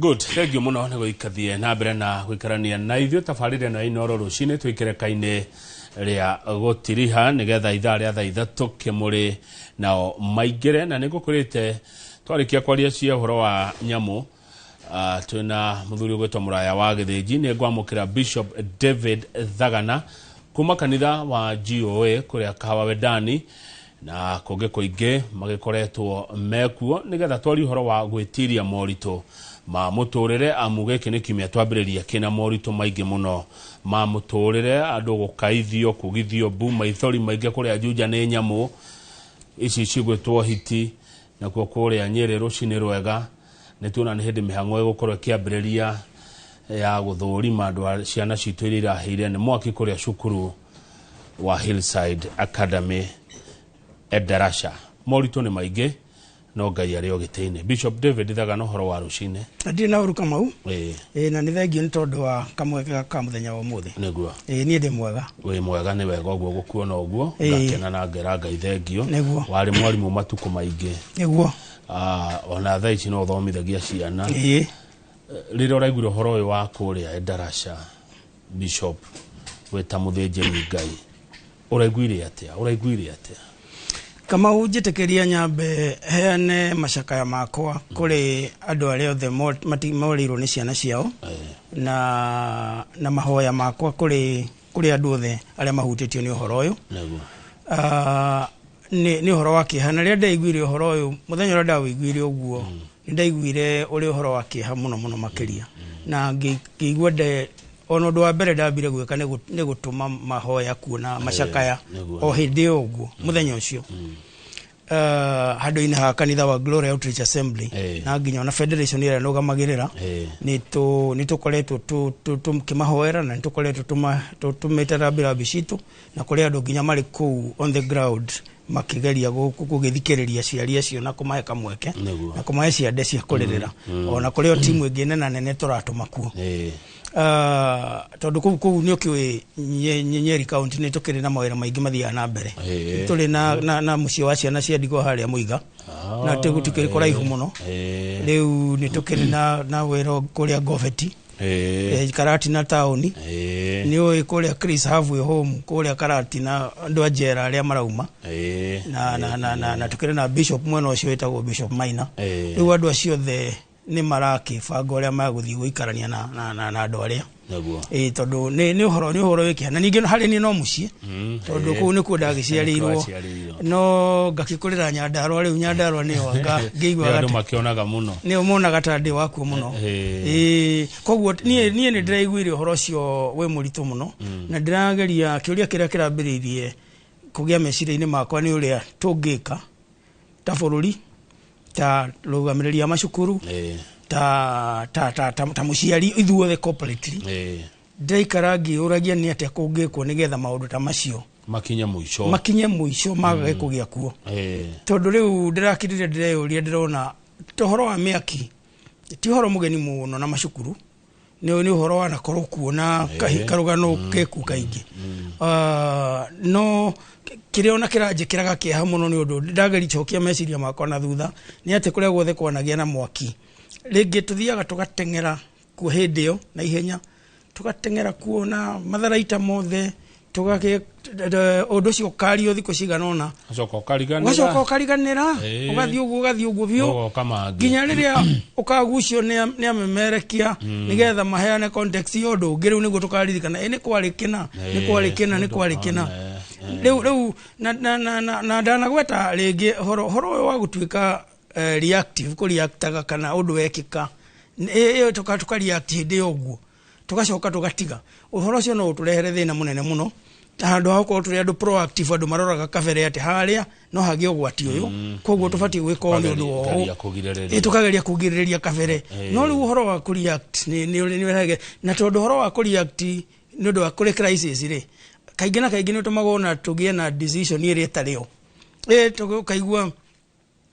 Good, thank you muno nĩ gũikathie na mbere na gũikarania na ithuĩ tabarĩra ĩno ya Inooro rũcinĩ twĩkereka-inĩ rĩa gũtiriha nĩgetha ithaa rĩa thaa 3 kĩmũrĩ nao maingĩre. Na nĩ ngũkwĩrĩte twarĩkia kwaria cia ũhoro wa nyamũ, twĩna mũthuri ũgwĩtwo Mũraya wa Gĩthĩnji. Nĩ ngwamũkĩra Bishop David Thagana kuma kanitha wa GOA kũrĩa Kahawa Wendani na kũngĩ kũingĩ magĩkoretwo mekuo, nĩgetha twarie ũhoro wa gwĩtiria moritũ ma mũtũrĩre, amu gĩkĩ nĩ kiumia twambĩrĩria kĩna moritũ maingĩ mũno ma mũtũrĩre, andũ gũkaithio, kugithio mbu, maithori maingĩ kũrĩa Juja nĩ nyamũ ici cigwĩtwo hiti, nakuo kũrĩa Nyĩrĩ rũcinĩ rwega nĩ tuona nĩ hĩndĩ mĩhang'o ĩgũkorwo ĩkĩambĩrĩria ya gũthũrima andũ a ciana citũ iria irahĩire nĩ mwaki kũrĩa cukuru wa Hillside Academy Endarasha. Moritũ nĩ maingĩ, no Ngai arĩ o gĩtĩ-inĩ. Bishop David Thagana, ũhoro wa rũcinĩ? Ndirĩ na ũru, Kamau. Ĩĩ, na nĩ thengio nĩ tondũ wa kamweke gaka ka mũthenya wa ũmũthĩ. Ĩĩ, niĩ ndĩ mwega. Wĩ mwega, nĩ wega ũguo gũkuona ũguo. Ngakena na ngera Ngai thengio. Warĩ mwarimũ matukũ maingĩ. Ona thaa ici no ũthomithagia ciana. Rĩrĩa ũraiguire ũhoro ũyũ wa kũrĩa Endarasha, Bishop, wĩta mũthĩnjĩri Ngai, ũraiguire atĩa? Ũraiguire atĩa? Kamau, njĩtĩkĩria nyambe heane macakaya makwa kũrĩ andũ arĩa othe morĩirwo nĩ ciana ciao, na mahoya makwa kũrĩ andũ othe arĩa mahutĩtio nĩ ũhoro ũyũ. Nĩ ũhoro wa kĩeha, na rĩrĩa ndaiguire ũhoro ũyũ, mũthenya ũrĩa ndawĩiguire ũguo, nĩ ndaiguire ũrĩ ũhoro wa kĩeha mũno mũno makĩria, na ngĩigua nde ona ũndũ wa mbere ndambire gwĩka nĩ gũtũma mahoya kuo na macakaya o hĩndĩ ĩyo ũguo mũthenya ũcio, handũ-inĩ ha kanitha wa Glory Outreach Assembly na nginya ona federation ĩrĩa nũgamagĩrĩra. Nĩ tũkoretwo tũkĩmahoera na nĩ tũkoretwo tũmĩte rambirambi citũ, na kũrĩ andũ nginya marĩ kũu on the ground makĩgeria gũgĩthikĩrĩria aciari acio na kũmahe kamweke na kũmahe ciande cia kũrĩrĩra. Ona kũrĩ o timu ĩngĩ nena nene tũratũma kuo. Tondũ kũu nĩ ũkĩũĩ Nyeri County nĩ tũkĩrĩ na mawĩra maingĩ mathiaga na mbere. Tũrĩ na mũciĩ wa ciana cia ndigwa harĩa Mũiga na tũtikĩrĩ kũraihu mũno. Rĩu nĩ tũkĩrĩ na wĩra kũrĩa Ngobeti, Karatina taũni. Nĩ ũĩ kũrĩa Chris Halfway Home kũrĩa Karatina, andũ a njera arĩa marauma, na tũkĩrĩ na bishop mwena ũcio wĩtagwo Bishop Maina. Rĩu andũ acio othe nĩ marakĩbanga ũrĩa magũthiĩ gũikarania na andũ arĩa. Ĩĩ, tondũ nĩ ũhoro wĩ kĩeha, na ningĩ harĩ niĩ no mũciĩ, tondũ kũu nĩkuo ndagĩciarĩirwo. Waciarĩirwo. No ngakĩkũrĩra Nyandarũa. Rĩu Nyandarũa nĩyo anga Nĩ ngĩiguaga andũ makĩonaga mũno. Nĩo monaga ta ndĩ wakuo mũno. Ĩĩ, koguo niĩ nĩ ndĩraiguire ũhoro ũcio wĩ mũritũ mũno, na ndĩrageria kĩũria kĩrĩa kĩrambĩrĩirie kũgĩa meciria-inĩ makwa nĩ ũrĩa tũngĩka ta bũrũri, ta rũgamĩrĩri a macukuru, ta mũciari, ithuothe corporately. Ndĩraikara ngĩũragia nĩ atĩa kũngĩkwo nĩgetha maũndũ ta macio makinye mũico. Makinye mũico, magage kũgĩa kuo. Tondũ rĩu ndĩrakirire ndĩreyũria, ndĩrona ta ũhoro wa mĩaki ti ũhoro mũgeni mũno na macukuru, nĩ ũhoro wanakorwo kuo na karũgano keku kaingĩ. No kĩrĩa ona kĩranjĩkĩraga kĩeha mũno nĩ ũndũ ndageri cokia meciria makwa na thutha nĩ atĩ kũrĩa guothe kwanagĩa na mwaki rĩngĩ tũthiaga tũgateng'era kuo hĩndĩ ĩyo na ihenya, tũgateng'era kuo na matharaita mothe, tũgagĩ ũndũ ũcio ũkario thikũ cigana ũna. Ũgacoka ũkariganĩra. Ũgacoka ũkariganĩra. Ũgathiĩ ũguo, ũgathiĩ ũguo biũ. Ũgoka mangĩ. Nginya rĩrĩa ũkagucio nĩ amemerekia nĩgetha maheane context ya ũndũ ũngĩ, rĩu nĩguo tũkaririkana, ĩ nĩ kwarĩ kĩna, nĩ kwarĩ kĩna, nĩ kwarĩ kĩna. Rĩu na ndanagweta rĩngĩ ũhoro ũyũ wa gũtuĩka reactive, kũreactaga kana ũndũ wekĩka ĩyo tũka react hĩndĩ ĩyo ũguo, tũgacoka tũgatiga ũhoro ũcio, no ũtũrehere thĩna mũnene mũno, ta handũ ha gũkorwo tũrĩ andũ proactive, andũ maroraga kabere atĩ harĩa no hagĩe ũgwati ũyũ, koguo tũbatiĩ gwĩka ũũ nĩ ũndũ wa ũũ. Geria kũgirĩrĩria. Ĩ, tũkageria kũgirĩrĩria kabere. No rĩu ũhoro wa kũreact nĩ ũrehage, na tondũ ũhoro wa kũreact nĩ ũndũ wa kũrĩ crisis rĩ, kaingĩ na kaingĩ nĩ ũtũmaga ona tũgĩe na decision ĩrĩa ĩtarĩ yo. Ĩ ũkaigua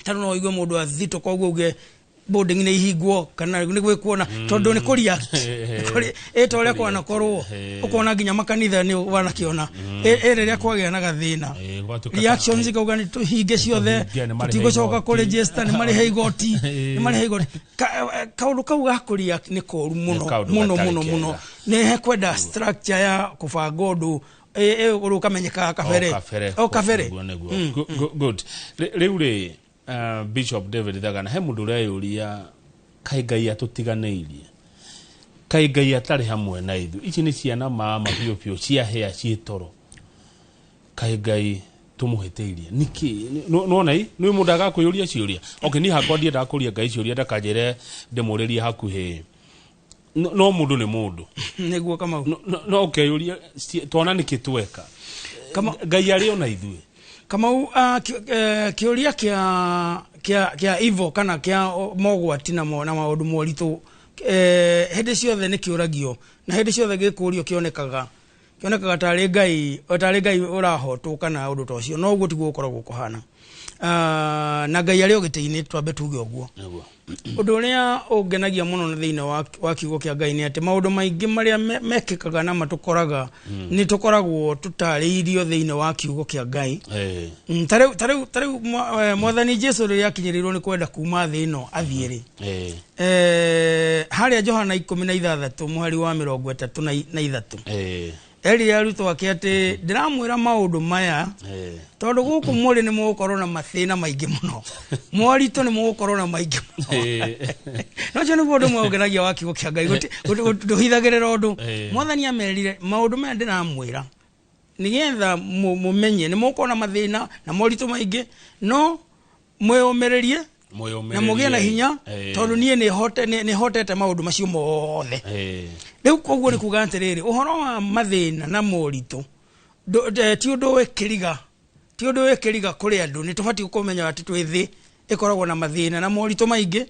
tarĩ no ũigue mũndũ athitũka ũguo uge Boarding nĩ ihingwo kana nĩ gwĩkuona tondũ nĩ kũ react. Ĩ ta ũrĩa kwanakorwo ũkona nginya makanitha nĩ wanakĩona ĩ rĩrĩa kwagĩa na gathĩna, gwatuĩka reactions ikauga nĩ tũhinge ciothe, tũhinge, nĩ marĩhe tũtigũcoka igoti. Kũ register, nĩ marĩhe igoti, nĩ marĩhe igoti. Kaũndũ kau ga kũ react nĩ koru mũno. Kaũndũ Mũno gatarĩ mũno mũno. kega. Nĩ hekwenda structure ya kũbanga ũndũ ũrĩa ũkamenyekaga kabere. O kabere. O kabere. Nĩguo, nĩguo. Good. Rĩu rĩ, Bishop David Thagana, he mũndũ ũreyũria, kaĩ Ngai atũtiganĩirie, kaĩ Ngai atarĩ hamwe na ithuĩ? Ici nĩ ciana mama biũ biũ ciahĩa ciĩ toro, kaĩ Ngai tũmũhĩtĩirie nĩkĩ? Nona i nĩ mũndũ agakwĩyũria ciũria. Okay, niĩ hakwa ndiendaga kũria Ngai ciũria ndakanjĩre ndĩmũrĩrie hakuhĩ. No mũndũ nĩ mũndũ. Nĩguo, Kamau. No ũkeyũria twana nĩkĩ tweka, Ngai arĩ ona ithuĩ? Kamau, kĩũria kĩa ivo kana kĩa mogwati na maũndũ moritũ, hĩndĩ ciothe nĩ kĩũragio na hĩndĩ ciothe gĩkũrio kĩonekaga tarĩ Ngai ũrahotwo kana ũndũ ta ũcio, no ũguo tiguo gũkoragwo kũhana. Na Ngai arĩ o gĩtĩ-inĩ, twambe tuge ũguo. Ũndũ ũrĩa ũngenagia mũno thĩinĩ wa kiugo kĩa Ngai nĩ atĩ maũndũ maingĩ marĩa mekĩkaga na matũkoraga nĩ tũkoragwo tũtarĩirio thĩinĩ wa kiugo kĩa Ngai. Ta rĩu Mwathani Jesu rĩrĩa akinyĩrĩirwo nĩ kwenda kuma thĩ ĩno athiĩ rĩ, harĩa Johana 16 mũhari wa 33, erire arutwo ake atĩ ndĩramwĩra maũndũ maya tondũ gũkũ mũrĩ nĩ mũgũkorwo na mathĩna maingĩ mũno, moritũ nĩ mũgũkorwo na maingĩ mũno. No ũcio nĩguo ũndũ ũmwe ũngenagia wa kiugo kĩa Ngai. Ndũhithagĩrĩra ũndũ. Mwathani amerire maũndũ maya ndĩramwĩra nĩgetha mũmenye nĩ mũgũkorwo na mathĩna na moritũ maingĩ, no mwĩyũmĩrĩrie na mũgĩe na hinya tondũ niĩ nĩ hotete maũndũ macio mothe. Rĩu koguo nĩ kuga atĩrĩrĩ, ũhoro wa mathĩna na moritũ ti ũndũ wĩkĩriga, ti ũndũ wĩkĩriga kũrĩ andũ. Nĩ tũbatiĩ kũmenya atĩ twĩ thĩ ĩkoragwo na mathĩna na moritũ maingĩ,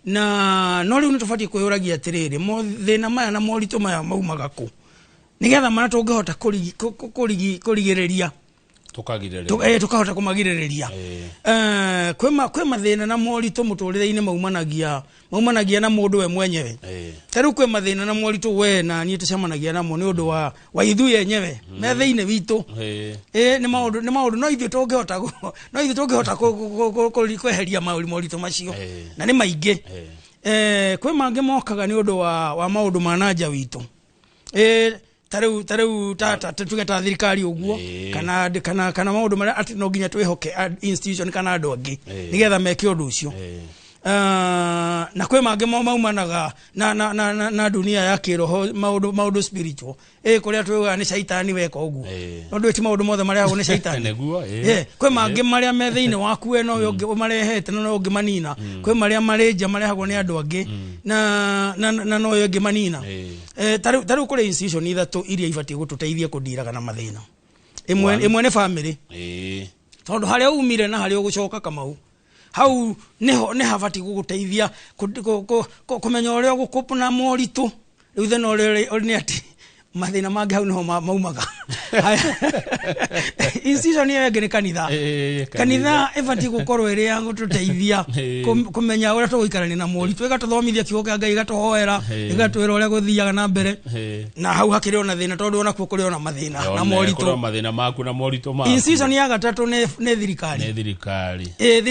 na no rĩu nĩ tũbatiĩ kwĩyũragia atĩrĩrĩ, mathĩna maya na moritũ maya maumaga kũ, nĩgetha mana tũngĩhota kũrigĩrĩria Tũkagirĩrĩria. Tũkahota kũmagirĩrĩria. Kwĩ mathĩna na moritũ mũtũrĩre-inĩ maumanagia na mũndũ we mwenyewe. Ta rĩu kwĩ mathĩna na moritũ we na niĩ tũcemanagia namo nĩ ũndũ wa ithuĩ enyewe me thĩinĩ witũ. Ĩ nĩ maũndũ no ithuĩ tũngĩhota kweheria moritũ macio. Na nĩ maingĩ. Kwĩ mangĩ mokaga nĩ ũndũ wa maũndũ ma nanja witũ. Ta rĩu ta tuge ta thirikari ũguo, kana maũndũ marĩa atĩ no nginya twĩhoke institution kana andũ angĩ nĩgetha meke ũndũ ũcio. Na kwĩ mangĩ mo maumanaga na dunia ya kĩroho, maũndũ spiritual, kũrĩa twĩugaga nĩ caitani weka ũguo. No ndwĩ ti maũndũ mothe marehagwo nĩ caitani. Nĩguo. Kwĩ mangĩ marĩa me thĩinĩ waku we nowe ũngĩ ũmarehete na nowe ũngĩmanina. Kwĩ marĩa marĩ nja marehagwo nĩ andũ angĩ na nowe ũngĩmanina. Ta rĩu kũrĩ institution ithatũ iria ibatiĩ gũtũteithia kũndiraga na mathĩna. Ĩmwe One. ĩmwe nĩ family, tondũ harĩa umire na harĩa ũgũcoka, Kamau, hau nĩho nĩ habatiĩ gũgũteithia kũmenya ũrĩa ũgũkũp na moritũ. Rĩu thĩna ũrĩa ũrĩ nĩ atĩ mathĩna mangĩ hau nĩho maumaga. Haya. Institution ĩyo ĩngĩ nĩ kanitha. Kanitha ĩbatiĩ gũkorwo ĩrĩ ya gũtũteithia kũmenya ũrĩa tũgũikarania na moritũ, ĩgatũthomithia kiugo kĩa Ngai, ĩgatũhoera, ĩgatwĩra ũrĩa gũthiaga na mbere. Na hau hakĩrĩ ona thĩna tondũ onakuo kũrĩ ona mathĩna na One, moritũ. kũrĩ o mathĩna maku na moritũ maku. Institution ya gatatũ nĩ thirikari. Nĩ thirikari. Ĩ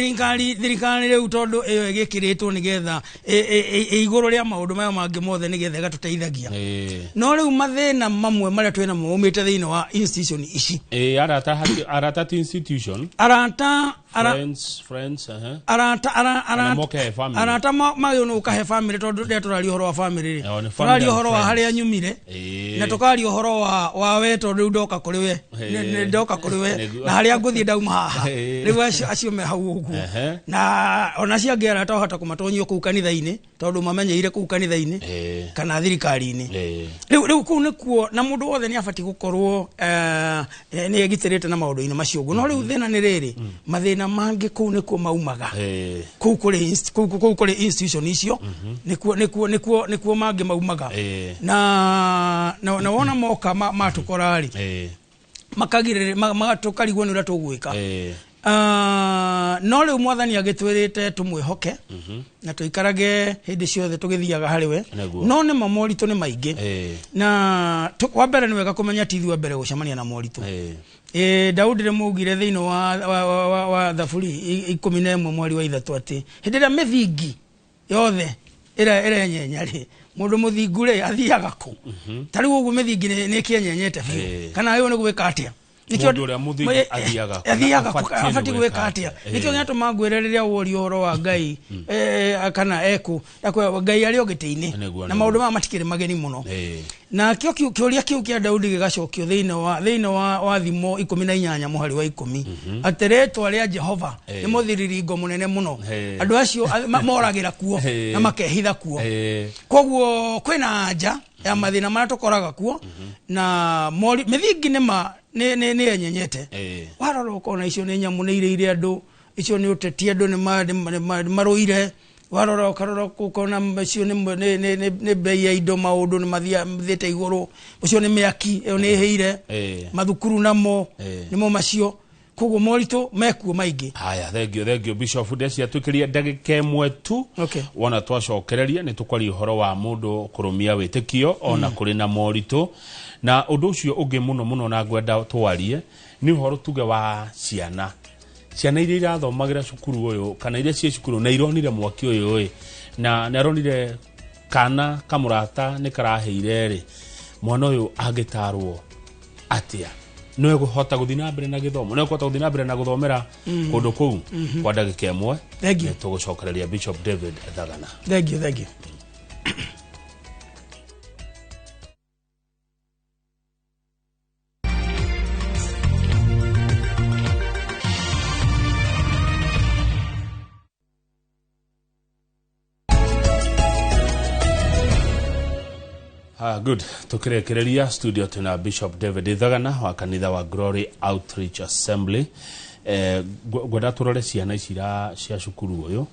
thirikari rĩu tondũ ĩyo ĩgĩkĩrĩtwo nĩgetha ĩ igũrũ rĩa maũndũ maya mangĩ mothe nĩgetha ĩgatũteithagia. No rĩu mathĩna mamwe marĩa twĩna maumĩte thĩinĩ wa institution ici. Arata ti institution. Arata Friends. Arata Kana arata moke he family. Arata magĩrĩirwo nĩ gũkahe family tondũ rĩrĩa tũraria ũhoro wa family rĩ, Ĩyo nĩ family tũraria and ũhoro wa friends. harĩa nyumire na tũkaria ũhoro wa we tondũ rĩu ndoka kũrĩ we. Nĩ ndoka kũrĩ we na harĩa ngũthiĩ ndauma haha. Rĩu acio me hau ũguo. Na ona acio angĩ arata ũhota kũmatonyio kũu kanitha-inĩ tondũ mamenyeire kũu kanitha-inĩ kana thirikari-inĩ. Rĩu kũu nĩkuo na mũndũ wothe nĩ abatiĩ gũkorwo nĩ egitĩrĩte na maũndũ-inĩ macio ũguo. No rĩu thĩna nĩ rĩrĩ, mathĩna mangĩ kũu nĩkuo maumaga. Kũu kũrĩ institution icio nĩkuo mangĩ maumaga. Na wona moka matũkora rĩ, makagirĩrĩ magatũkarigwo nĩ ũrĩa tũgwĩka. No rĩu mwathani agĩtwĩrĩte tũmwĩhoke na tũikarage hĩndĩ ciothe tũgĩthiaga harĩ we. No nĩ ma moritũ nĩ maingĩ. Na wa mbere nĩ wega kũmenya ti ithuĩ a mbere gũcemania na moritũ. Daudi nĩ maugire thĩinĩ wa Thaburi 11 mweri wa 3 atĩ hĩndĩ ĩrĩa mĩthingi yothe ĩrenyenya rĩ, mũndũ mũthingu rĩ athiaga kũ? Ta rĩu ũguo mĩthingi nĩ ĩkĩenyenyete biũ. Kana ũyũ nĩ gwĩka atĩa? Mũndũ ũrĩa mũthingu athiaga kũ? Abatiĩ gwĩka atĩa? Nĩkĩo gĩatũma ngwĩre rĩrĩa woria ũhoro wa Ngai kana ekũ, Ngai arĩ o gĩtĩ-inĩ na maũndũ maya matikĩrĩ mageni mũno. Na kĩo kĩũria kĩu kĩa Daudi gĩgacokio thĩinĩ wa Thimo 18 mũhari wa 10 atĩ rĩtwa rĩa Jehova nĩ mũthiriringo mũnene mũno. Andũ acio moragĩra kuo na makehitha kuo. Koguo kwĩna anja ya mathĩna marĩa tũkoraga kuo na mĩthingi nĩ ma nĩ enyenyete. Warora ũkona icio nĩ nyamũ nĩ irĩire andũ, icio nĩ ũteti andũ nĩ marũire. Warora ũkarora ũkona icio nĩ bei ya indo maũndũ nĩ mathiĩte igũrũ, ũcio nĩ mĩaki ĩyo nĩ ĩhĩire, mathukuru namo nĩmo macio. Koguo moritũ mekuo maingĩ. Haya, thank you Bishop. Ndecia twĩkĩrie ndagĩka ĩmwe tu. Wona twacokereria nĩ tũkwaria ũhoro wa mũndũ kũrũmia wĩtĩkio ona kũrĩ na moritũ. Na ũndũ ũcio ũngĩ mũno mũno na ngwenda twarie nĩ ũhoro tuge wa ciana. Ciana iria irathomagĩra cukuru ũyũ kana iria ciĩ cukuru na ironire mwaki ũyũ ĩ, na nĩ aronire kana kamũrata nĩ karaheire rĩ, mwana ũyũ angĩtarwo atĩa? No egũhota gũthiĩ na mbere na gĩthomo, no egũhota gũthiĩ na mbere na gũthomera kũndũ kũu kwa ndagĩka ĩmwe. Nĩ tũgũcokereria Bishop David Thagana. Thank you, thank you. Good. Tukirekereria studio tuna Bishop David Thagana wa kanitha wa Glory Outreach Assembly. Ngwenda turore ciana ici cia cukuru ũyũ,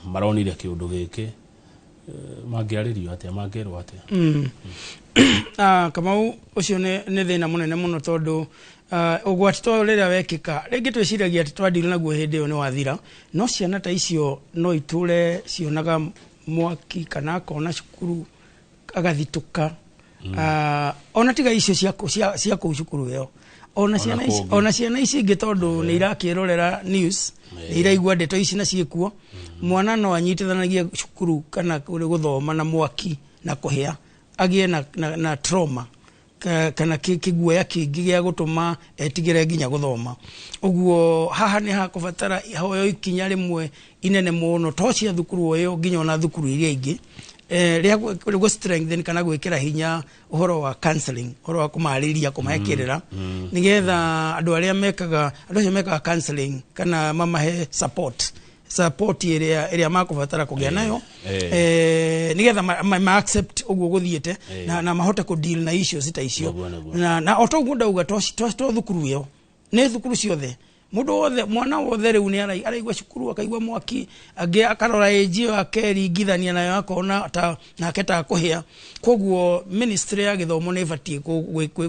maronire kĩũndũ gĩkĩ, mangĩarĩrio atĩa, mangĩrwo atĩa? Kamau, ũcio nĩ thĩna mũnene mũno tondũ ũgwati ta ũyũ rĩrĩa wekĩka rĩngĩ twĩciragia atĩ twadira naguo hĩndĩ ĩyo nĩ wathira, no ciana ta icio no itũre cionaga mwaki kana akona cukuru agathitũka. Ona tiga icio cia kũu cukuru ĩyo, ona ciana ici ingĩ tondũ nĩ irakĩrorera news, nĩ iraigua ndeto ici na ciĩkuo. Mwana no anyitithanagie cukuru kana gũthoma na mwaki na kũhĩa, agĩe na trauma kana kĩguoya kĩingĩ gĩa gũtũma etigĩre nginya gũthoma. Ũguo haha nĩ hakũbatara hoyo ikinya rĩmwe inene mũno, to cia thukuru ĩyo nginya ona thukuru iria ingĩ, rĩa gũ strengthen kana gwĩkĩra hinya ũhoro wa counseling, ũhoro wa kũmarĩria, kũmahe kĩrĩra, nĩgetha andũ arĩa mekaga, andũ acio mekaga counseling kana mamahe support ĩrĩa makũbatara kũgĩa nayo, nĩgetha ma accept ũguo gũthiĩte na mahote kũ deal na issues ta icio. Na o toguo ndauga to thukuru ĩyo, nĩ thukuru ciothe, mũndũ wothe, mwana wothe rĩu nĩ araigua cukuru akaigua mwaki, angĩ akarora age ĩyo akeringithania nayo akona ta nake ta kũhĩa. Koguo ministry ya gĩthomo nĩ ĩbatiĩ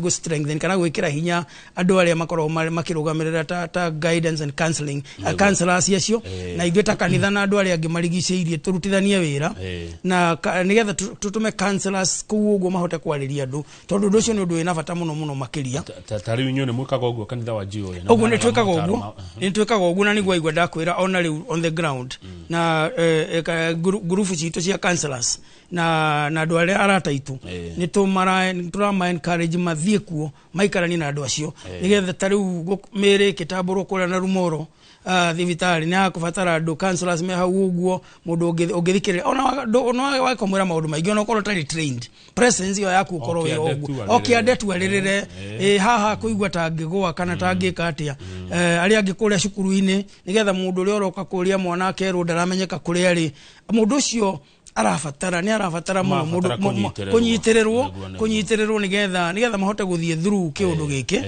gũ strengthen kana gwĩkĩra hinya andũ arĩa makoragwo makĩrũgamĩrĩra ta guidance and counseling, counselors acio, na ithuĩ ta kanitha na andũ arĩa angĩ marigicĩirie tũrutithanie wĩra na nĩgetha tũtũme counselors kũu ũguo mahote kwarĩria andũ, tondũ ũndũ ũcio nĩ ũndũ wĩna bata mũno mũno makĩria. Ta rĩu inyuĩ nĩ mwĩkaga ũguo kanitha wa GOA? Ũguo nĩ twĩkaga ũguo, nĩ twĩkaga ũguo na nĩguo aigua ndakwĩra ona rĩu on the ground na ngurubu citũ cia counselors na andũ arĩa arata aitũ nĩ tũrama encourage mathiĩ kuo maikaranie na andũ acio, nĩgetha ta rĩu mĩĩrĩ ĩkĩtambũrwo kũrĩa na Rumoro thibitarĩ nĩ hakũbatara andũ counselors me hau ũguo, mũndũ ũngĩthikĩrĩria ona wakamwĩra maũndũ maingĩ ona ũkorwo ũtarĩ trained, presence ĩyo yaku ũkorwo wĩ ũguo, okĩande tu arĩrĩre haha kũigua ta angĩgũa kana ta angĩka atĩa, arĩa angĩ kũrĩa cukuru-inĩ, nĩgetha mũndũ ũrĩa ũroka kũrĩa mwana akerwo ndaramenyeka kũrĩa arĩ, mũndũ ũcio arabatara nĩ arabatara mũno mũndũ kũnyitĩrĩrwo nĩgetha mahote gũthiĩ through kĩũndũ gĩkĩ.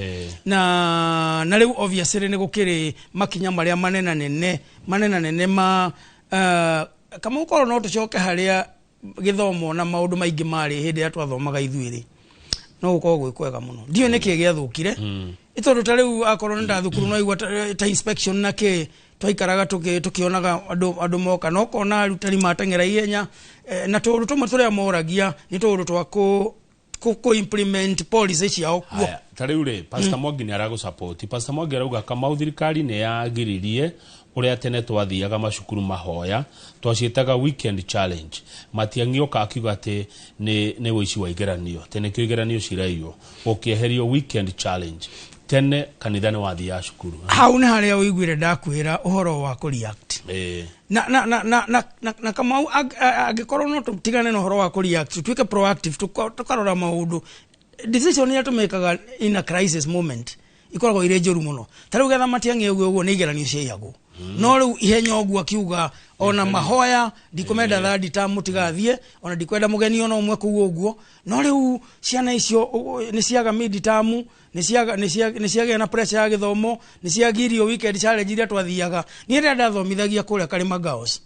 Na rĩu obviously nĩ gũkĩrĩ makinya marĩa manene ma kama ũkorwo no tũcoke harĩa gĩthomo na maũndũ maingĩ marĩ hĩndĩ ĩrĩa twathomaga ithuĩ rĩ, no gũkorwo gwĩ kwega mũno. Ndiũĩ nĩkĩĩ gĩathũkire, Tondu ta riu akorwo nĩ ndathukuru no igua ta inspection na kĩ twaikaraga tukionaga andu moka no kona arutani mateng'era ihenya, na tũũndũ tũmwe tũrĩa moragia nĩ tũũndũ twa ku implement policy ciao kuo. Ta rĩu rĩ, Pastor Mwangi nĩ aragũ-support. Pastor Mwangi arauga Kamau thirikari nĩ yagiririe ũrĩa tene twathiaga macukuru mahoya, twaciĩtaga weekend challenge. Matiang'i oka akiuga atĩ nĩ ũici wa igeranio, atĩ nĩkĩo igeranio ciraiywo, gũkĩeherio weekend challenge. Tene kanitha nĩ wathiaga cukuru. Hau nĩ harĩa ũiguire ndakwĩra ũhoro wa kũ-react. Na na na na na na, na Kamau, angĩkorwo no tũtigane na ũhoro wa kũ-react, tutuĩke proactive, tũkarora maũndũ, decision iria tũmĩkaga in a crisis moment ikoragwo irĩ njũru mũno. Ta rĩu getha Matiang'i ũguo ũguo nĩ igeranio ciaiyagwo, no rĩu ihenya ũguo akiuga ona mahoya ndikumenda third term mũtigathiĩ, ona ndikwenda mũgeni ona ũmwe kũu ũguo. No rĩu ciana icio nĩ ciaga mid term, nĩ ciagĩa na pressure ya gĩthomo, nĩ ciagirio weekend challenge iria twathiaga. Niĩ rĩrĩa ndathomithagia kũrĩa Karima Girls,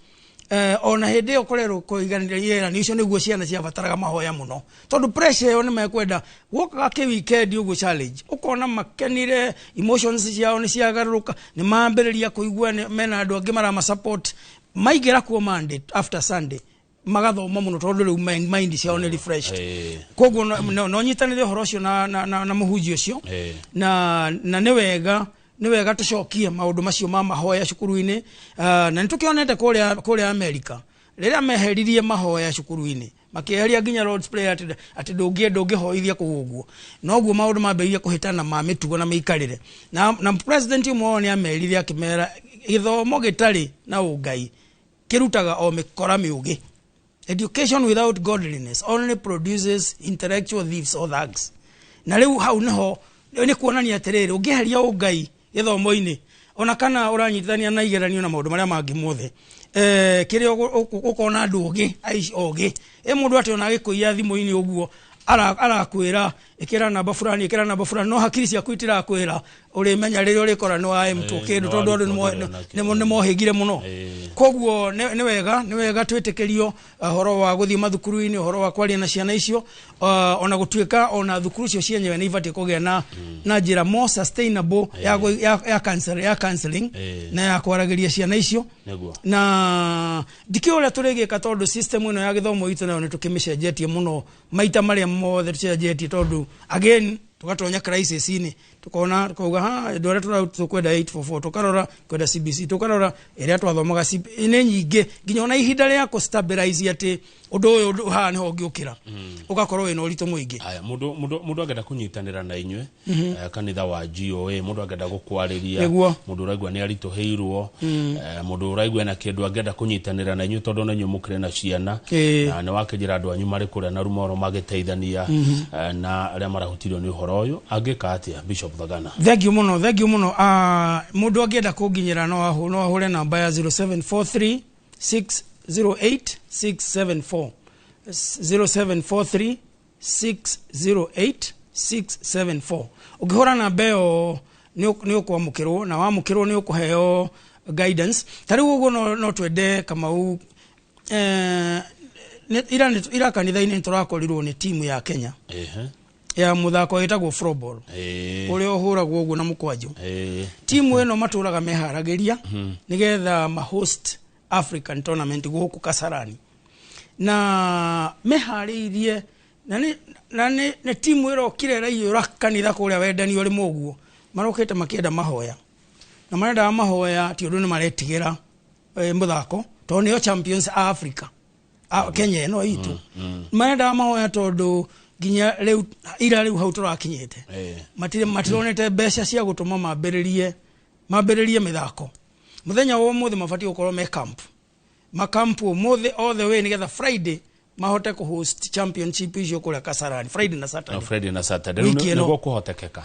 ona hĩndĩ ĩyo kũrerwo kũiganĩra igeranio icio nĩguo ciana ciabataraga mahoya mũno, tondũ pressure ĩyo nĩ mekwenda gwokaga kĩ weekend ũguo challenge, ũkona makenire, emotions ciao nĩ ciagarũrũka, nĩ mambĩrĩria kũigua mena andũ angĩ marama support. Maingĩra kuo Monday after Sunday magathoma mũno, tondũ rĩu mind ciao nĩ refreshed. Koguo no nyitanĩre ũhoro ũcio na mũhunjia ũcio. Na nĩ wega tũcokie maũndũ macio ma mahoya cukuru-inĩ. Na nĩ tũkĩonete kũrĩa America rĩrĩa meheririe mahoya cukuru-inĩ, makĩeheria nginya Lord's Prayer, atĩ ndũngĩhoithia kũu ũguo, noguo maũndũ mambĩrĩria kũhĩtana ma mĩtugo na mĩikarĩre. Na president ũmwe wao nĩ amerire, akĩmera gĩthomo gĩtarĩ na ũngai kĩrutaga o mĩkora mĩũgĩ. Education without godliness only produces intellectual thieves or thugs. Na rĩu hau nĩho nĩ kuonania atĩrĩrĩ, ũngĩeheria ũngai gĩthomo-inĩ, ona kana ũranyitithania na igeranio na maũndũ marĩa mangĩ mothe, kĩrĩa ũkona andũ ogĩ, aici ogĩ, ĩ mũndũ atĩ ona agĩkũiya thimũ-inĩ ũguo arakwĩra ĩkĩra namba fulani, ĩkĩra namba fulani, no hakiri ciaku itirakwĩra ũrĩmenya rĩrĩa ũrĩkora nĩ wa M2 kĩndũ, tondũ andũ nĩ mohĩgire mũno. Koguo nĩ wega twĩtĩkĩrio ũhoro wa gũthiĩ mathukuru-inĩ, ũhoro wa kwaria na ciana icio, ona gũtuĩka ona thukuru icio cienyewe nĩ ibatiĩ kũgĩa na njĩra more sustainable ya counseling na ya kwaragĩria ciana icio. Na ndikĩũĩ ũrĩa tũrĩgĩka, tondũ system ĩno ya gĩthomo itũ nayo nĩ tũkĩmĩcenjetie mũno, maita marĩa mothe tũcenjetie, tondũ again tũgatonya crisis-inĩ, tukona tukauga ha andũ arĩa tũkwenda 844, tukarora kwenda CBC, tukarora ĩrĩa twathomaga nĩ nyingĩ, nginya ona ihinda rĩa kũ stabilize atĩ ũndũ ũyũ haha nĩho ũngĩũkĩra ũgakorwo wĩna ũritũ mũingĩ. Aya, mũndũ angĩenda kũnyitanĩra na inyuĩ, kanitha wa GOA, mũndũ angĩenda gũkwarĩria, mũndũ ũraigua nĩ aritũhĩirwo, mũndũ ũraigua ena kĩndũ angĩenda kũnyitanĩra na inyuĩ, tondũ na inyuĩ mũkĩrĩ na ciana, na nĩ wakĩnjĩra andũ anyu marĩ kũrĩa na rumoro magĩteithania, na arĩa marahutirio nĩ ũhoro ũyũ, angĩka atĩa, Bishop Thagana? Thank you mũno, thank you mũno. Mũndũ angĩenda kũnginyĩra no ahũre namba ya 0743 608 674, 0743 608 674. Ũngĩhũra namba ĩyo nĩ ũkwamũkĩrwo, na wamũkĩrwo nĩ ũkũheo guidance. Ta rĩu ũguo no twende Kamau, ira kanitha-inĩ nĩ tũrakorirwo nĩ timu ya Kenya ya mũthako wĩtagwo floorball, ũrĩa ũhũragwo ũguo na mũkwanjũ. Timu ĩno matũraga meharagĩria nĩgetha ma host African tournament gũkũ Kasarani, na meharĩirie na nĩ timu ĩrokire ĩraiyũra kanitha kũrĩa wendani ũrĩ mũguo. Marokĩte makĩenda mahoya, na marendaga mahoya ti ũndũ nĩ maretigĩra mũthako, tondũ nĩo champions a Africa, a Kenya ĩno itũ. Marendaga mahoya tondũ nginya rĩu ira rĩu hau tũrakinyĩte matironete mbeca cia gũtũma mambĩrĩrie mĩthako. Mũthenya wa ũmũthĩ mabatiĩ gũkorwo me camp, makampu ũmũthĩ all the way, nĩgetha Friday mahote kũhost championship icio kũrĩa Kasarani, Friday na Saturday. No, Friday na Saturday. Wiki Rĩu ĩno. nĩguo kũhotekeka.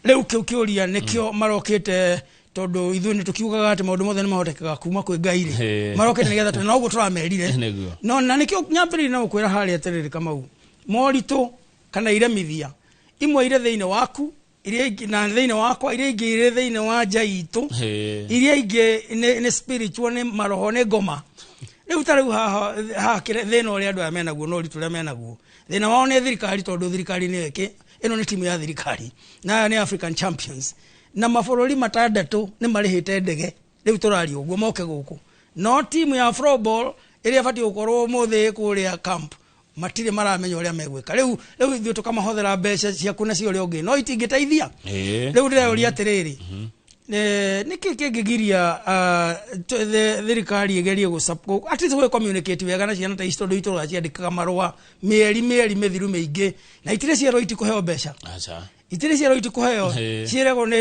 Rĩu kĩu kĩũria nĩkĩo marokĩte, tondũ ithuĩ nĩ tũkiugaga atĩ maũndũ mothe nĩ mahotekekaga kuma kwĩ Ngai rĩ, marokĩte nĩgetha na ũguo tũramerire. No na nĩkĩo nyambĩrĩrie na gũkwĩra harĩa atĩrĩrĩ, Kamau, moritũ kana iremithia imwe irĩ thĩinĩ waku, iria ingĩ na thĩinĩ wakwa, iria ingĩ irĩ thĩinĩ wa nja itũ, iria ingĩ nĩ spiritual, nĩ maroho, nĩ ngoma. Rĩu ta rĩu haha thĩna ũrĩa andũ aya menaguo na ũritũ ũrĩa menaguo, thĩna wao nĩ thirikari, tondũ thirikari nĩyo Ĩno nĩ timu ya thirikari na aya nĩ African champions, na mabũrũri 6 nĩ marĩhĩte ndege rĩu tũraria ũguo moke gũkũ, no timu ya floorball ĩrĩa ĩbatiĩ gũkorwo ũmũthĩ kũrĩa camp matirĩ maramenya ũrĩa megwĩka. Rĩu ithuĩ tũkamahothera mbeca ciaku na cia ũrĩa ũngĩ, no itingĩteithia. Rĩu ndĩreũria atĩrĩrĩ, nĩkĩ kĩngĩgiria thirikari ĩgerie at least gwĩ communicate wega na ciana ta ici, tondũ itũraga ciandĩkaga marũa mĩeri mĩthiru mĩingĩ na itirĩ cierwo itikũheo mbeca. Itirĩ cierwo itikũheo, ciĩragwo nĩ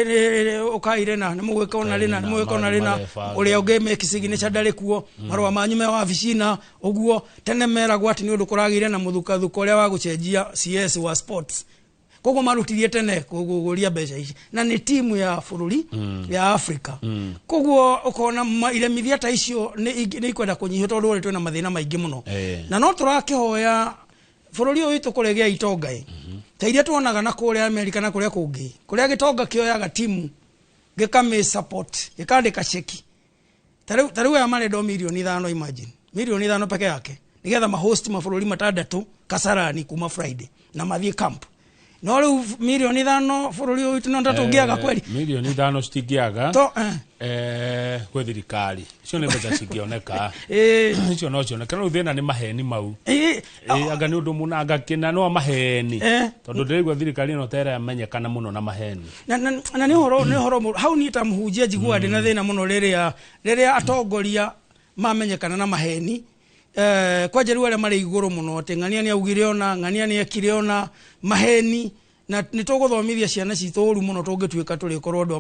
ũkai rĩna, nĩ mũgwĩka ona rĩna, nĩ mũgwĩka ona rĩna, ũrĩa ũngĩ make signature ndarĩ kuo, marũa manyu me wabici na ũguo. Tene meragwo atĩ nĩ ũndũ kũragĩire na mũthukathuko ũrĩa wa gũcenjia CS wa sports, koguo marutirie tene kũgũria mbeca ici, na nĩ timu ya bũrũri ya Africa. Koguo ũkona iremithia ta icio nĩ ikwenda kũnyihio, tondũ ũrĩ twĩna mathĩna maingĩ mũno. Na no tũrakĩhoya bũrũri ũyũ witũ kũrĩa itonga ta iria tuonaga na kũrĩa America na kũrĩa kũngĩ, kũrĩa gĩtonga kĩoyaga timu gĩkamĩ support, gĩkandĩka ceki. Ta rĩu aya marendwo 5 milioni, imagine 5 milioni peke yake, nĩgetha mahost mabũrũri 6 Kasarani kuma Friday na mathiĩ camp. No rĩu 5 milioni bũrũri ũyũ witũ no tũngĩaga kweli? 5 milioni citingĩaga kwĩ thirikari, icio nĩ mbeca cingĩoneka, icio no cioneke. No rĩu thĩna nĩ maheni mau. Anga nĩ ũndũ mũna, anga kĩna no maheni, tondũ ndĩraigua thirikari ĩno ta ĩramenyekana mũno na maheni. Na nĩ ũhoro hau niĩ ta mũhunjia njiguaga ndĩna thĩna mũno rĩrĩa atongoria mamenyekana na maheni. Kwanja rĩu arĩa marĩ igũrũ mũno, atĩ ng'ania nĩ augire ona, ng'ania nĩ ekire ona, maheni. Na nĩ tũgũthomithia ciana citũ ũru mũno tũngĩtuĩka tũrĩkorwo andũ a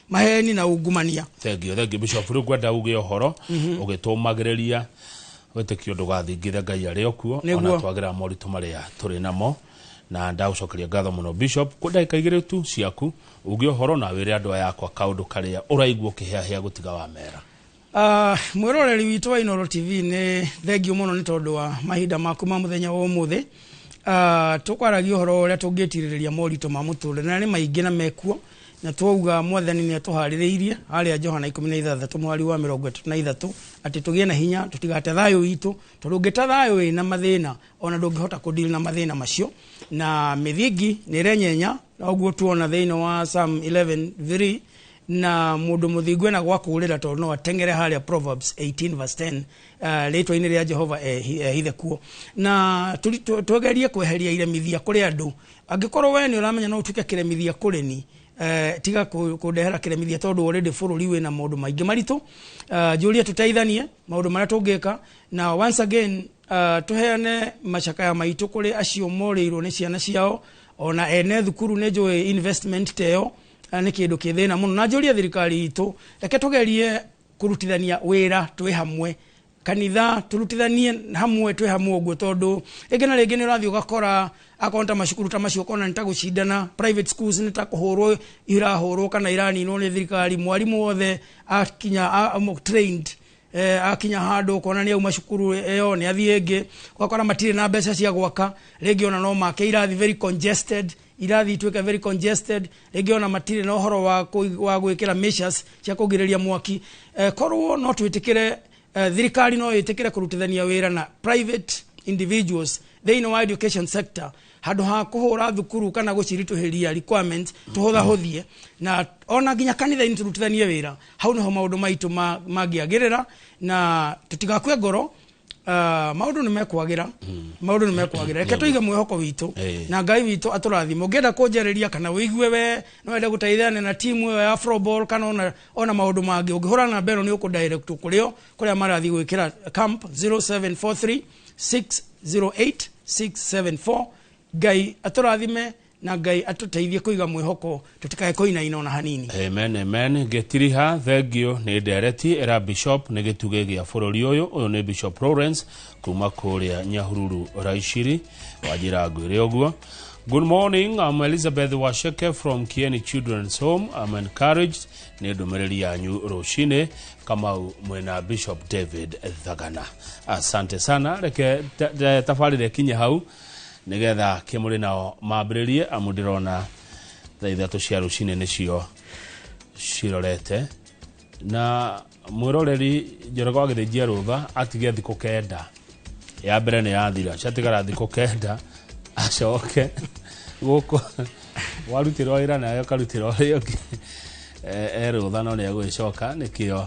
maheni na ungumania. Thengiũ Bishop, rĩu ngwenda uge ũhoro ũgĩtũmagĩrĩria wĩtĩkio ndũgathingithe, Ngai arĩ o kuo ona twagĩra moritũ marĩa tũrĩ namo. Na ndagũcokeria ngatho mũno Bishop, kwa ndagĩka 2 tu ciaku uge ũhoro na wĩre andũ aya akwa kaũndũ karĩa ũraigua ũkĩhĩahĩa gũtiga wa mera. Mwĩroreri witũ wa Inooro TV, nĩ thengio mũno nĩ tondũ wa mahinda maku ma mũthenya wa ũmũthĩ. Tũkwaragia ũhoro ũrĩa tũngĩtirĩrĩria moritũ ma mũtũrĩre, na nĩ maingĩ na mekuo, na twauga Mwathani nĩ atũharĩrĩirie harĩa Johana 16 mweri wa 33 atĩ tũgĩe na hinya, tũtigate thayũ witũ, tondũ ũngĩta thayũ wĩna mathĩna ona ndũngĩhota kũdeal na mathĩna macio. Na mĩthingi nĩ ĩrenyenya, na ũguo tuona thĩinĩ wa Psalm 11:3, na mũndũ mũthingu ena gwa kũũrĩra, tondũ no ateng'ere harĩa Proverbs 18 verse 10, rĩtwa-inĩ rĩa Jehova ehithe kuo. Na twegerie kweheria iremithia kũrĩ andũ. Angĩkorwo we nĩ ũramenya no ũtuĩke kĩremithia kũrĩ ni, tiga kũndehera kĩremithia, tondũ already bũrũri wĩna maũndũ maingĩ maritũ. Njũrie tũteithanie maũndũ marĩa tũngĩka, na once again tũheane macakaya maitũ kũrĩ acio morĩirwo nĩ ciana ciao, ona ene thukuru. Nĩ njũĩ investment ta ĩyo nĩ kĩndũ kĩ thĩna mũno, na njũrie thirikari itũ, reke tũgerie kũrutithania wĩra twĩ hamwe, kanitha tũrutithanie hamwe twĩ hamwe ũguo, tondũ rĩngĩ na rĩngĩ nĩ ũrathiĩ ũgakora akorwo ta macukuru ta macio, ũkona nĩ ta gũcindana, private schools nĩ ta kũhũrwo irahũrwo kana iraninwo nĩ thirikari. Mwarimũ wothe akinya trained, akinya handũ ũkona nĩ auma cukuru ĩyo nĩ athiĩ ĩngĩ, ũgakora matirĩ na mbeca cia gwaka rĩngĩ, ona no make irathi very congested, irathi ituĩke very congested, rĩngĩ ona matirĩ na ũhoro wa gwĩkĩra measures cia kũgirĩrĩria mwaki. Korwo no twĩtĩkĩre, thirikari no ĩtĩkĩre kũrutithania wĩra na private individuals thĩinĩ wa education sector, handũ ha kũhũra thukuru kana gũciritũhĩria requirements, tũhũthahũthie, na ona nginya kanitha-inĩ tũrutithanie wĩra, hau nĩho maũndũ maitũ mangĩagĩrĩra, na tũtigakue ngoro. Maũndũ nĩ mekwagĩra, maũndũ nĩ mekwagĩra. Reke tũige mwĩhoko witũ na Ngai witũ atũrathime. Ũngĩenda kũnjarĩria kana wĩigue we no wende gũteithania na timu ĩyo ya floorball kana ona maũndũ mangĩ, ũngĩhũra namba ĩno nĩ ũkũdirect kũrĩo kũrĩa marathiĩ gwĩkĩra camp, 0743 608 674. Ngai atũrathime na Ngai atũteithie kũiga mwĩhoko, tũtikae kũinaina ona hanini. Amen, amen. Gĩtiriha thengio nĩ ndereti era Bishop nĩ gĩtugĩ gĩa bũrũri ũyũ. Ũyũ nĩ Bishop Lawrence kuma kũrĩa Nyahururu Raiciri wanjĩra ngwĩre ũguo. Good morning, I'm Elizabeth Washeke from Kieni Children's Home. I'm encouraged nĩ ndũmĩrĩri yanyu rũcinĩ. Kamau mwena Bishop David Thagana. Asante sana. Reke tabarĩra ĩkinye hau nĩgetha kĩmũrĩ nao mambĩrĩrie, amu ndĩrona thaa 3 cia rũcinĩ nĩcio cirorete, na mwĩroreri Njoroge wa Gĩthĩnjia rũtha atige thikũ 9 ya mbere nĩ yathira, ciatigara thikũ 9 acoke Gũkũ warutĩrwo wĩra nawe ũkarutĩra ũrĩa ũngĩ. E rũtha no nĩ egũgĩcoka, nĩkĩo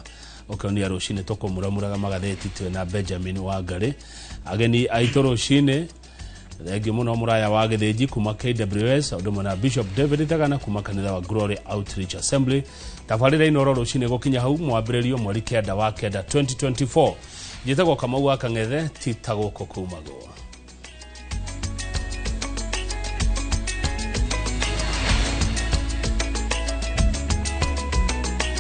ũkĩonia rũcinĩ tũkũmuramuraga magathĩti twĩna Benjamin Wangari. Ageni aitũ rũcinĩ, thengiũ mũno, mũraya wa Gĩthĩnji kuma KWS, ũndũ ũmwe na Bishop David Thagana kuma kanitha wa Glory Outreach Assembly. Tabarĩra Inoro rũcinĩ gũkinya hau mwambĩrĩrio 9 wa 9 2024. Njĩtagwo Kamau wa Kang'ethe, ti ta gũkũ kumagwo.